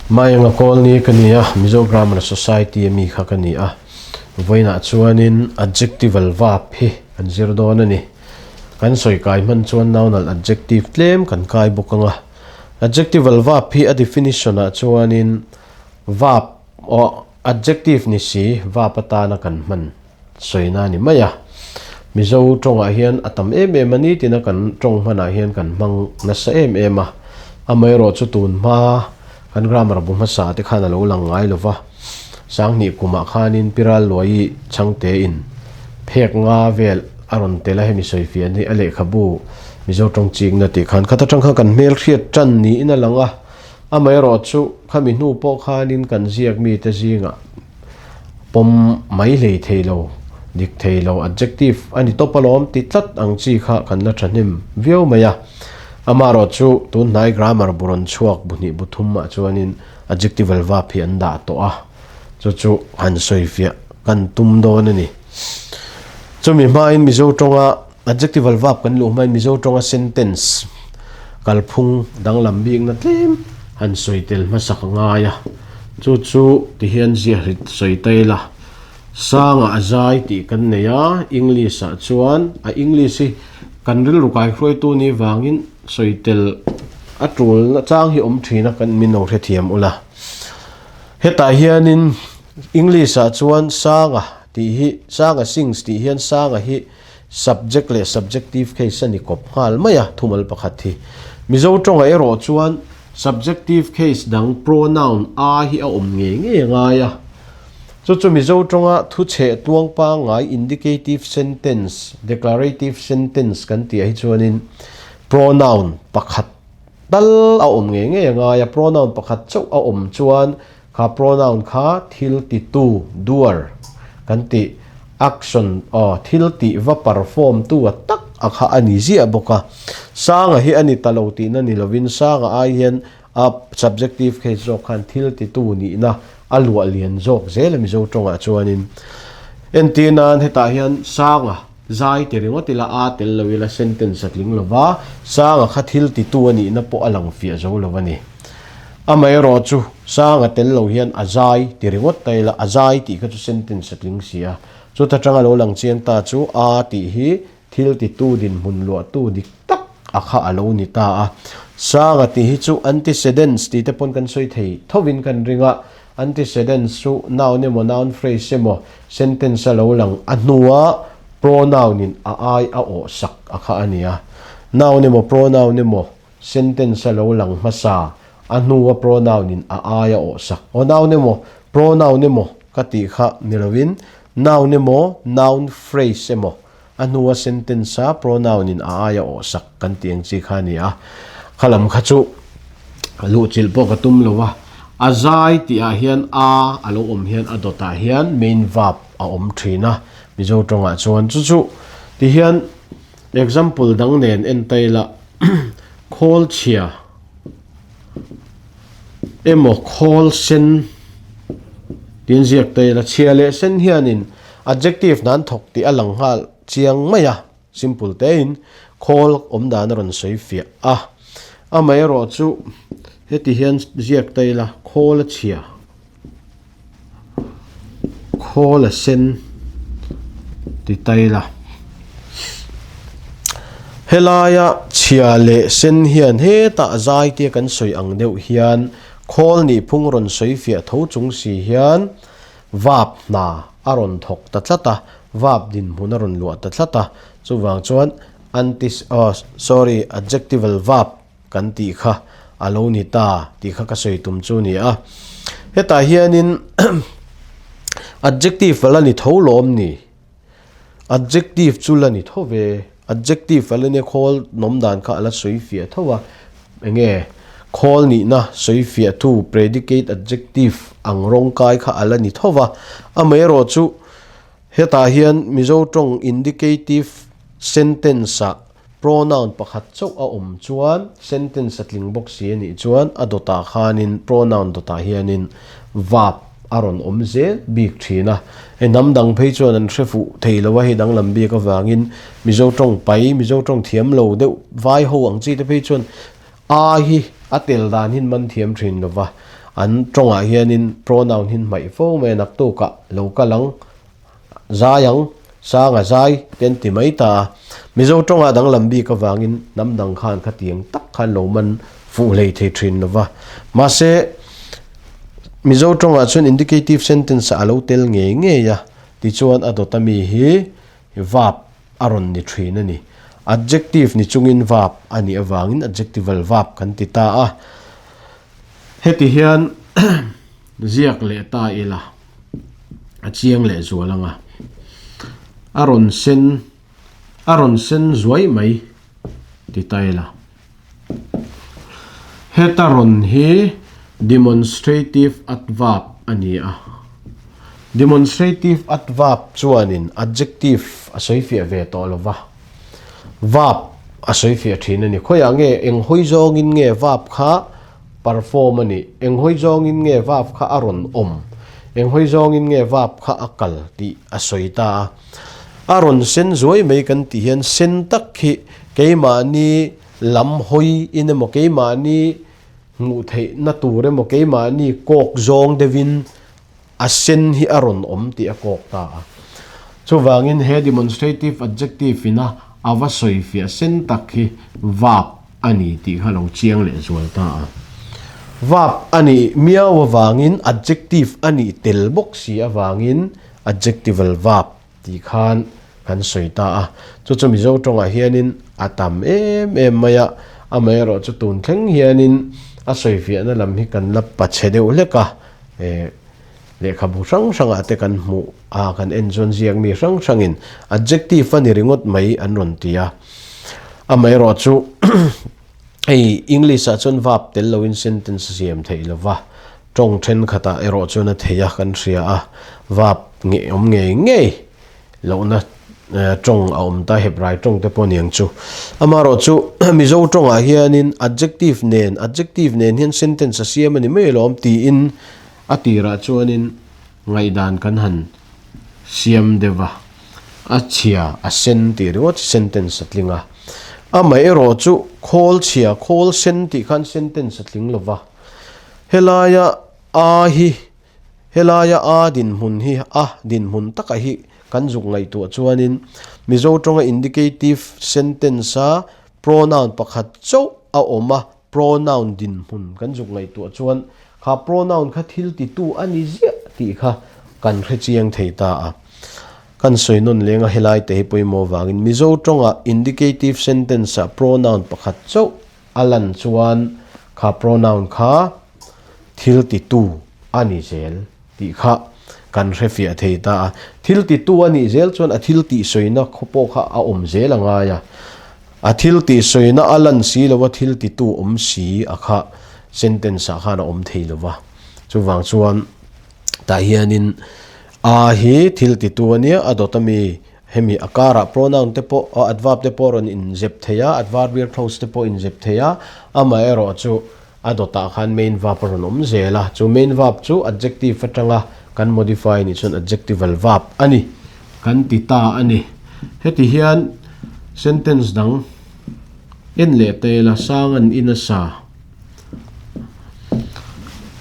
Maenga Kawlni ka ni a, Mizo Grammar Society a mi kha ka ni a. Vawiinah chuanin adjectival verb hi kan zir dawn a ni. Kan sawi kai hman chuan nounal adjective tlem kan kai bawk ang a. Adjectival verb hi a definition ah chuanin verb aw adjective ni si verb atana kan hman sawina a ni mai a. Mizo tawngah hian a tam em em a ni tina kan tawng hmanah hian kan hmang nasa em em a. Amaherawh chu tun hma kan grammar bu hmasa te khan a lo lang ngai lo va. Sanghnih kumah khanin Piral Luai chhangte in phek nga vel a rawn tel a hemi sawifiah ni a lehkhabu Mizo tawng chikna tih khan khat atang khan kan hmelhriat tan niin a lang a. Amaherawh chu khami hnu pawh khanin kan ziak mite zingah pawm mai hlei thei lo, dik thei lo, adjective a ni tawp alawm ti tlat ang chi kha kan la thahnem viau mai a. Amaherawh chu tun hnai grammar bu rawn chhuak bu hnih bu thum ah chuanin adjectival verb hi an dah tawh a, chu chu han sawifiah kan tum dawn a ni. Chumi hmain Mizo tawnga adjectival verb kan luh hmain Mizo tawnga sentence kalphung danglam bikna tlem han sawi tel hmasak a ngai a, chu chu tihian ziahrit sawi ta ila, Sangah a zai tih kan nei a, English ah chuan a English hi kan rilru kaihruaitu ni vangin sawi tel a tul chang hi awm thin a kan min lo hrethiam ula. Hetah hianin English ah chuan Sanga tih hi Sanga sings tih hian Sanga hi subject leh subjective case a ni kawp nghal mai a thumal pakhat hi. Mizo tawngah erawh chuan subjective case dang pronoun a hi a awm ngei ngei a ngai a. Chu chu Mizo tawnga thu chheh tuang pangngai indicative sentence, declarative sentence kan tih ah hi chuanin pronoun pakhat tal a awm ngei ngei a ngai a, pronoun pakhat chauh a awm chuan kha pronoun kha thil titu, doer, kan tih action aw thil tih va perform tu a tak a kha a ni ziah bawk a. Sanga hi a ni ta lo tihna ni lovin Sanga ai hian a subjective case zawk khan thil titu nihna a luah lian zawk zel a Mizo tawngah chuanin entir nan hetah hian Sanga zai ti ringawt ila a tel lo ila sentence a tling lova Sanga kha thil titu a nihna pawh a lang fiah zo lo a ni. Amaherawh chu Sanga tel lo hian a zai ti ringawt ta ila a zai tih kha chu sentence a tling si a, chuta tanga lo lang chiang ta chu a tih hi Thil titu dinhmun luahtu dik tak a kha a lo ni ta a. Sanga tih hi chu antecedents tih te pawn kan sawi thei thovin kan ring a, antecedents chu noun emaw noun phrase emaw sentence a lo lang a hnua pronoun in a ai a awh sak a kha a ni a. Noun emaw pronoun emaw sentence a lo lang hmasa a hnua pronoun in a ai a awh sak. Aw noun emaw pronoun emaw ka tih kha ni lovin noun emaw noun phrase emaw A hnua sentence a pronoun in a aia awh sak kan tih ang chi kha a ni a, kha lam kha chu luhchilh pawh ka tum lo a, a zai tih ah hian a a lo awm hian a dawt ah hian main verb a awm thin a, Mizo tawngah chuan chu chu ti hian example dang nen en ta ila khawl chhia emaw khawl sen tiin ziak ta ila chhia leh sen hianin Adjective nan thawk tih a lang nghal chiang mai a, simple tein khawl awm dan a rawn sawi fiah a. Amaherawh chu heti hian ziak ta ila, khawl a chhia, khawl a sen ti ta ila. Helaia chhia leh sen hian hetah zai tia kan sawi ang deuh hian khawl nih phung rawn sawi fiah tho chung si hian, Vap hna a rawn thawk ta tlat a, vap dinhmun a rawn luah ta tlat a, chuvang chuan anti oh sorry adjectival verb kan tih kha a lo ni ta tih kha ka sawi tum chu a ni a. Hetah hianin adjective a la ni tho lawm ni? Adjective chu la ni tho ve. Adjective a la nia khawl nawm dan kha a la sawi fiah tho a. Enge khawl nihna sawi fiah thu predicate adjective ang rawng kai kha a la ni tho va. Amaherawh chu hetah hian Mizo tawng indicative sentence ah pronoun pakhat chauh a awm chuan sentence a tling bawk si a nih chuan a dawtah khanin pronoun dawtah hianin verb a rawn awm zel bik thin a. Hei hnam dang phei chuan an hre fuh thei lo a, hei danglam bik avangin Mizo tawng pai, Mizo tawng thiam lo deuh vai ho ang chi te phei chuan a hi a tel dan hin man thiam thin lo va. An tawngah hianin pronoun hi hmaih fo mai a, naktukah lo kal ang, zai ang, sanga zai te an ti mai ta a. Mizo tawngah danglam bik avangin hnam dang khan khatiang tak khan lo man fuh hlei thei thin lo va. Mahse, Mizo tawngah chuan indicative sentence ah a lo tel ngei ngei a, tichuan a dawt ami hi verb a rawn ni thin a ni. Adjective ni chungin verb a nih avangin adjectival verb kan ti ta a. Heti hian ziak leh ta ila a chiang leh zual ang a. A rawn sen a rawn sen zuai mai ti ta ila. Heta rawn hi demonstrative adverb a ni a. Demonstrative adverb chuanin adjective a sawi fiah ve tawh lo va, verb a sawi fiah thin a ni. Khawiah nge eng hawi zawngin nge verb kha perform a nih? Eng hawi zawngin nge verb kha a rawn awm? Eng hawi zawngin nge verb kha a kal tih a sawi ta a. A rawn sen zuai mai kan tih hian sen tak hi keimahni lam hawi in emaw keimahni hmuh theihna tur emaw keimahni kawk zawng deuhin a sen hi a rawn awm tih a kawk ta a. Chuvangin he demonstrative adjective ina a va sawi fiah sen tak hi verb a ni tih kha lo chiang leh zual ta a. Verb a nih miau avangin adjective a nih tel bawk si avangin adjectival verb tih khan kan sawi ta a. Chu chu Mizo tawngah hianin a tam em em mai a, amaherawh chu tun thleng hianin a sawi fiahna lam hi kan la pa chhe deuh hlek a, eh lehkhabu hrang hrangah te kan hmuh a, kan en chuan ziak mi hrang hrangin adjective a ni ringawt mai an rawn ti a. Amaherawh chu hei English ah chuan verb tel loin sentence a siam theih lo va, tawng thenkhatah erawh chuan a thei a kan hria a, verb nge awm ngei ngei lohna tawng a awm ta Hebrai tawng te pawh niang chu. Amaherawh chu Mizo tawngah hianin adjective nen adjective nen hian sentence a siam a ni mai alawm tiin a tirah chuanin Ngaihdan kan han siam deuh a, a chhia a sen tih ringawt sentence a tling a. Amaherawh chu khawl chhia khawl sen tih khan sentence a tling lo va. Helaia a hi helaia a dinhmun hi a dinhmun taka hi kan zuk ngaihtuah chuanin Mizo tawnga indicative sentence a pronoun pakhat chauh a awm a, Pronoun dinhmun kan zuk ngaihtuah chuan kha pronoun kha thil titu a ni ziah tih kha kan hre chiang thei ta a. Kan sawi nawn leng a helai te hi pawimawh vangin Mizo tawngah indicative sentence ah pronoun pakhat chauh a lan chuan kha pronoun kha thil titu a ni zel tih kha kan hre fiah thei ta a. Thil titu a nih zel chuan a thil tih sawina khaw pawh kha a awm zel a ngai a. A thil tih sawina a lan si lo a, thil titu awm si a kha sentence ah khan a awm thei lo va. Chuvang chuan tah hianin a hi thil titu a nia, a dawt ami hemi a karah pronoun te pawh adverb te pawh a rawn inzep thei a, adverbial clause te pawh a inzep thei a, amaherawh chu a dawtah khan main verb a rawn awm zel a, chu main verb chu adjective atanga kan modify nih chuan adjectival verb a ni kan ti ta a ni. Heti hian sentence dang en leh ta ila sang an in a sa.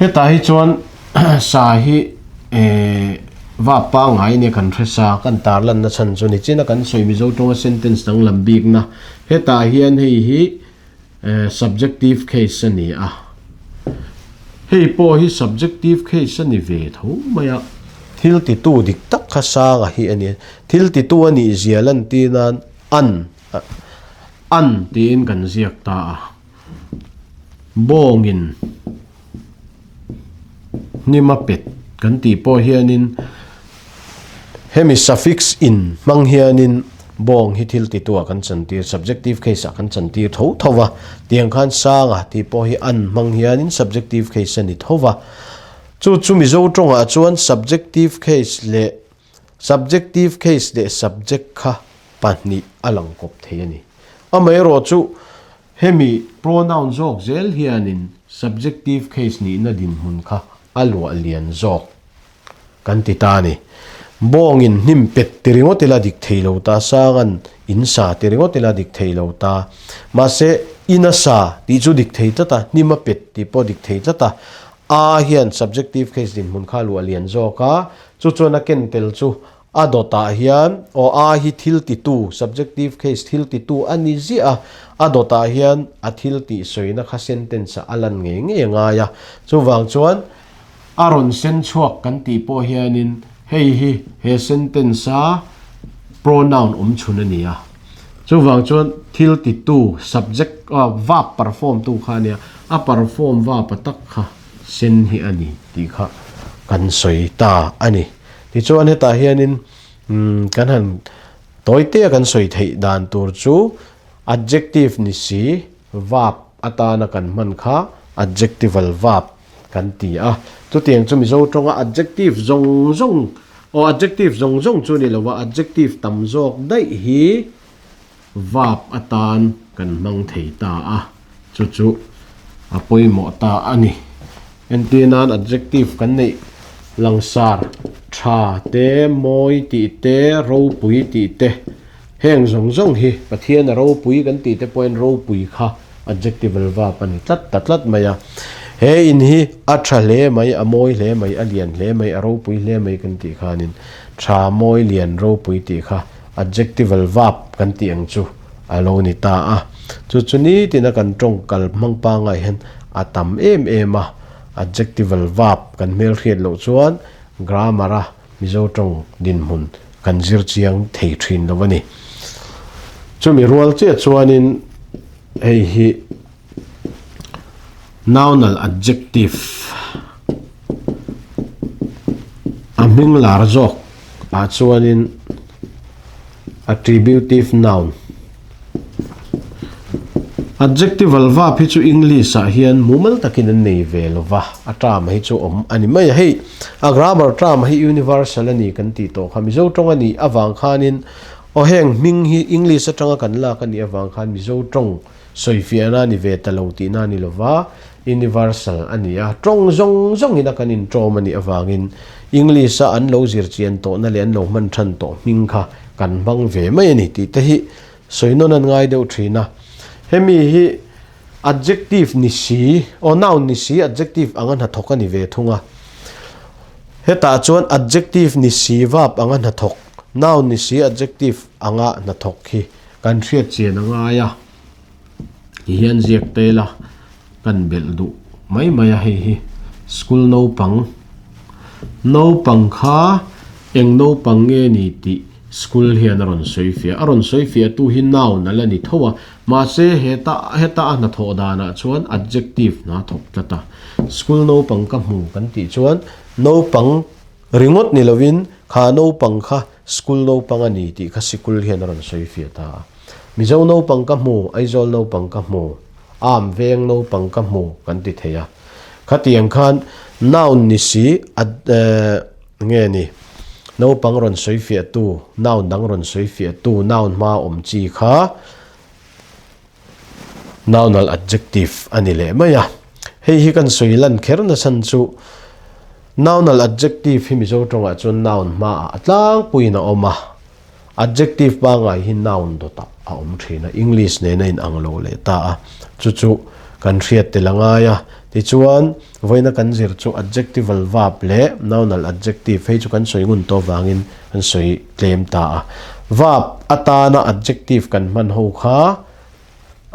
Hetah hi chuan sa hi eh verb pangngai nia kan hre sa kan tarlanna chhan chu ni chin a kan sawi Mizo tawnga sentence danglam bikna hetah hian hei hi Subjective case a ni a, hei pawh hi subjective case a ni ve tho mai a. Thil titu dik tak kha sanga hi a ni a, thil titu a nih zia lantir nan an, an tiin kan ziak ta a, bawngin hnim a pet kan tih pawh hianin hemi suffix in hmang hianin bawng hi thil tituah kan chantir subjective case ah kan chantir tho tho va tiang khan sanga tih pawh hi an hmang hianin subjective case a ni tho va chu chu Mizo tawngah chuan subjective case leh subjective case leh subject kha pahnih a lang kawp thei a ni amaherawh chu Hemi pronoun zawk zel hianin subjective case nihna dinhmun kha a luah lian zawk kan ti ta a ni. Bawngin hnim pet ti ringawt ila dik thei lo ta, sangan in sa ti ringawt ila dik thei lo ta. Mahse, in a sa tih chu dik thei tlat a, hnim a pet tih pawh dik thei tlat a. A hian subjective case dinhmun kha a luah lian zawk a, chu chuan a ken tel chu a dawtah hian aw a hi thil titu, subjective case thil titu a ni ziah a, a dawtah hian a thil tih sawina kha sentence ah a lan ngei ngei a ngai a. Chuvang chuan a rawn sen chhuak kan tih pawh hianin hei hi he sentence a pronoun awm chhun a ni a. Chuvang chuan thil titu, subject, verb perform tu kha a nia, a perform verb a tak kha sen hi a ni tih kha kan sawi ta a ni. Tichuan hetah hianin kan han tawitea kan sawi theih dan tur chu adjective ni si verb atana kan hman kha adjectival verb kan ti a. Chutiang chu Mizo tawnga adjective zawng zawng aw adjective zawng zawng chu ni lova adjective tam zawk daih hi verb atan kan hmang thei ta a, chu chu a pawimawh ta a ni. Entir nan adjective kan neih langsar tha te, mawi tih te, ropui tih te, heng zawng zawng hi Pathian a ropui kan tih te pawhin ropui kha adjectival verb a ni tlat ta tlat mai a. He in hi a tha hle mai, a mawi hle mai, a lian hle mai, a ropui hle mai kan tih khanin tha, mawi, lian, ropui tih kha adjectival verb kan tih ang chu a lo ni ta a. Chu chu nitin a kan tawng kal hmang pangai hian a tam em em a, adjectival verb kan hmelhriat loh chuan grammar a Mizo tawng dinhmun kan zir chiang thei thin lo a ni. Chumi rual chiah chuanin hei hi nounal adjective a hming lar zawk ah chuanin attributive noun adjectival verb hi chu English ah hian mumal takin an nei ve lo va, a term hi chu awm a ni mai a. Hei a grammar term hi universal a ni kan tih tawh kha Mizo tawng a nih avang khanin aw heng hming hi English atanga kan lak a nih avang khan Mizo tawng sawifiahna a ni ve ta lo tihna a ni lo va, universal a ni a, tawng zawng zawngin a kan inṭawm a nih avangin English-a an lo zir chian tawhna leh an lo hman ṭhan tawh hming kha kan hmang ve mai a ni tih te hi sawi nawn an ngai deuh ṭhin a. Hemi hi adjective ni si, aw noun ni si adjective anga hnathawk a ni ve thung a. Hetah chuan adjective ni si verb anga hnathawk, noun ni si adjective anga hnathawk hi Kan hriat chian a ngai a, ti hian ziak te ila kan belh duh mai mai a hei hi school naupang naupang kha eng naupang nge ni tih school hian a rawn sawi fiah a rawn sawi fiah tu hi noun a la ni tho a mahse heta heta a hnathawh danah chuan adjective hna thawk tlat a school naupang ka hmu kan tih chuan naupang Ringawt ni lovin kha naupang kha school naupang a ni tih kha sikul hian a rawn sawi fiah ta a. Mizo naupang ka hmu, Aizawl naupang ka hmu, Am veng naupang ka hmu kan ti thei a. Khatiang khan noun ni si a nge ni naupang rawn sawi fiah tu, noun dang rawn sawi fiah tu, noun hma awm chi kha nounal adjective a ni leh mai a. Hei hi kan sawi lan kher nachhan chu Nounal adjective hi Mizo tawngah chuan noun hmaah a tlangpuiin a awm a, adjective pangngai hi noun dawtah a awm thin a, English nena inang lo leh ta a, chu chu kan hriat tel a ngai a. Tichuan, vawiina kan zir chu adjectival verb leh nounal adjective hei chu kan sawi ngun tawh vangin kan sawi tlem ta a. Verb atana adjective kan hman ho kha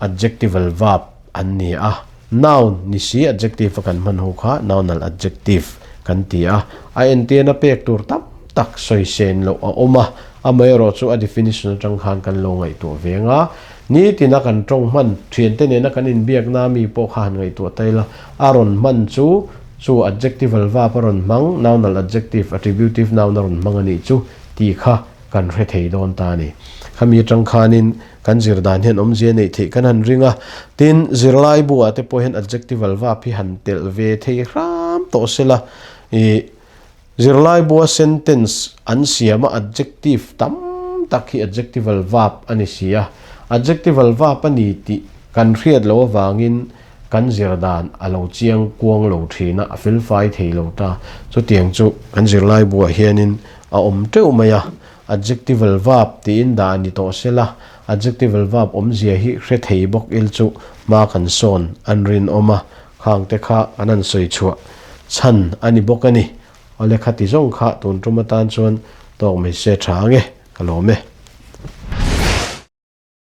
adjectival verb an ni a, noun ni si adjective a kan hman ho kha nounal adjective kan ti a, a entirna pek tur tam tak sawi sen loh a awm a, amaherawh chu a definition atang khan kan lo ngaihtuah ve anga, nitina kan tawng hman thiante nena kan inbiakna mi pawh kha han ngaihtuah ta ila, a rawn hman chu chu adjectival verb a rawn hmang, nounal adjective, attributive noun a rawn hmang a nih chu tih kha kan hre thei dawn ta a ni. Khami atang khanin Kan zir dan hian awmzia neih theih kan han ring a, tin, zirlai buah te pawh hian adjectival verb hi han telh ve thei hram tawh se la, ih, zirlai bua sentence an siam a adjective tam tak hi adjectival verb a ni si a, adjectival verb a ni tih kan hriat loh avangin kan zir dan a lo chiang kuang lo thin a, a felfai thei lo ta. Chutiang chu kan zirlai buah hianin a awm teuh mai a. Adjectival verb tiin dah a ni tawh se la, adjectival verb awmzia hi hre thei bawk il chu hma kan sawn an rinawm a, khangte kha an han sawi chhuah. Chhan a ni bawk a ni. Awle khati zawng kha tun tum atan chuan tawk mai se tha ang e, ka lawm e.